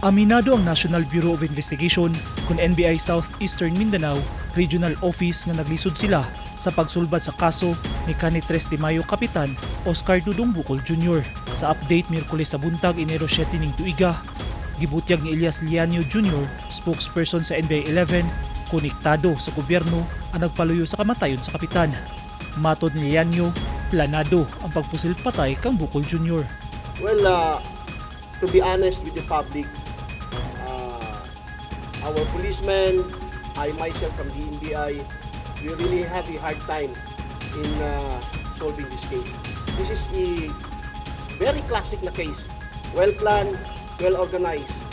Aminado ang National Bureau of Investigation kon NBI Southeastern Mindanao Regional Office nga naglisod sila sa pagsulbad sa kaso ni kani 3 de Mayo Kapitan Oscar Dudong Bukol Jr. Sa update Miyerkules sa buntag, Enero 7 ning tuiga, gibutyag ni Elias Lianio Jr., spokesperson sa NBI 11, konektado sa gobyerno ang nagpaluyo sa kamatayon sa kapitan. Matod ni Lianio, planado ang pagpusil patay kang Bukol Jr. Well, to be honest with the public, our policemen, I myself from the NBI, we really have a hard time in solving this case. This is a very classic na case. Well-planned, well-organized.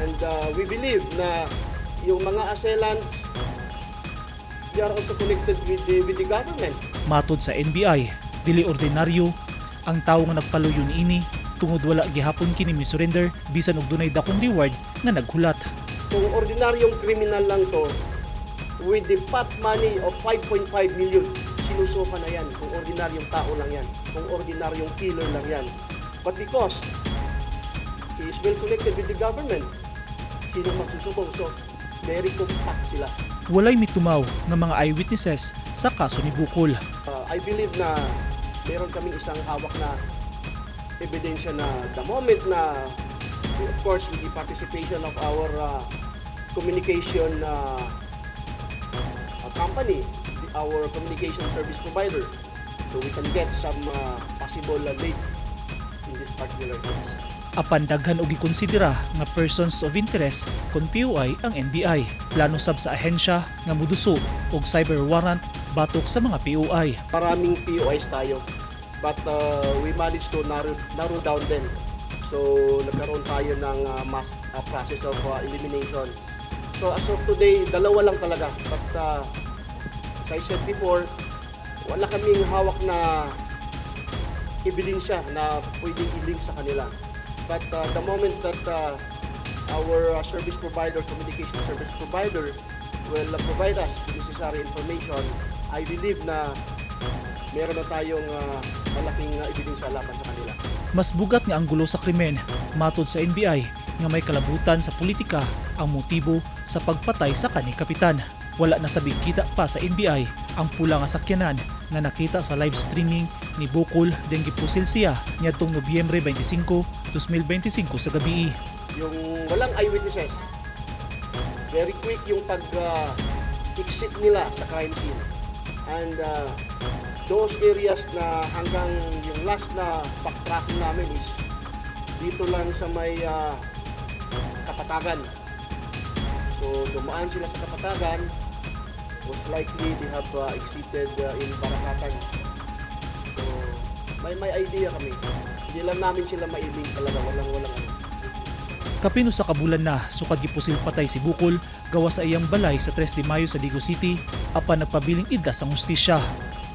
And we believe na yung mga assailants, they are also connected with the government. Matod sa NBI, dili ordinaryo ang tawo nga nagpaluyo niini tungod wala gihapon kini mi-surrender bisan og dunay dakong reward nga naghulat. Kung ordinaryong kriminal lang to, with the pot money of 5.5 million, sinusuka na yan kung ordinaryong tao lang yan, kung ordinaryong killer lang yan. But because he is well connected with the government, sino magsusubong? So, very compact sila. Walay mitumaw nga mga eyewitnesses sa kaso ni Bukol. I believe na meron kaming isang hawak na ebidensya na the moment na, of course, with the participation of our communication company, our communication service provider, so we can get some possible lead in this particular case. Apan daghan og gikonsidera nga persons of interest kon POI ang NBI. Plano sab sa ahensya nga muduso og cyber warrant batok sa mga POI. Maraming POIs tayo, but we managed to narrow down them. So nagkaroon tayo ng mass process of elimination. So as of today, dalawa lang talaga. But as I said before, wala kaming hawak na ebidensya na pwedeng i-link sa kanila. But the moment that our service provider, communication service provider, will provide us the necessary information, I believe na meron na tayong malaking ebidensya laban sa kanila. Mas bugat nga anggulo sa krimen, matod sa NBI, nga may kalabutan sa politika ang motibo sa pagpatay sa kani kapitan. Wala na sabig kita pa sa NBI ang pula nga sakyanan nga nakita sa live streaming ni Bukol deng gipusil siya niadtong Nobyembre 25, 2025 sa gabi. Yung walang eyewitnesses, very quick yung pag-exit nila sa crime scene. And those areas na hanggang yung last na backtracking namin is dito lang sa may Kapatagan. So dumaan sila sa Kapatagan, most likely they have exited in Barakatan. So may idea kami. Hindi lang namin sila mailink talaga, walang walang ano. Kapin usa ka bulan na sukad gipusil patay si Bukol gawas sa iyang balay sa 3 de Mayo sa Digos City, apan nagpabiling idlas ang hustisya.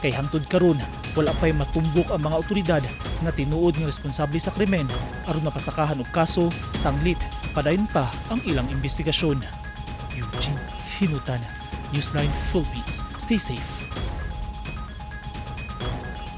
Kay hangtod karon wala pay matumbok ang mga otoridad nga tinuod nga responsable sa krimen aron mapasakahan og kaso, sanglit padayon pa ang ilang investigasyon. Eugene Hinutan, News 9 Philippines. Stay safe.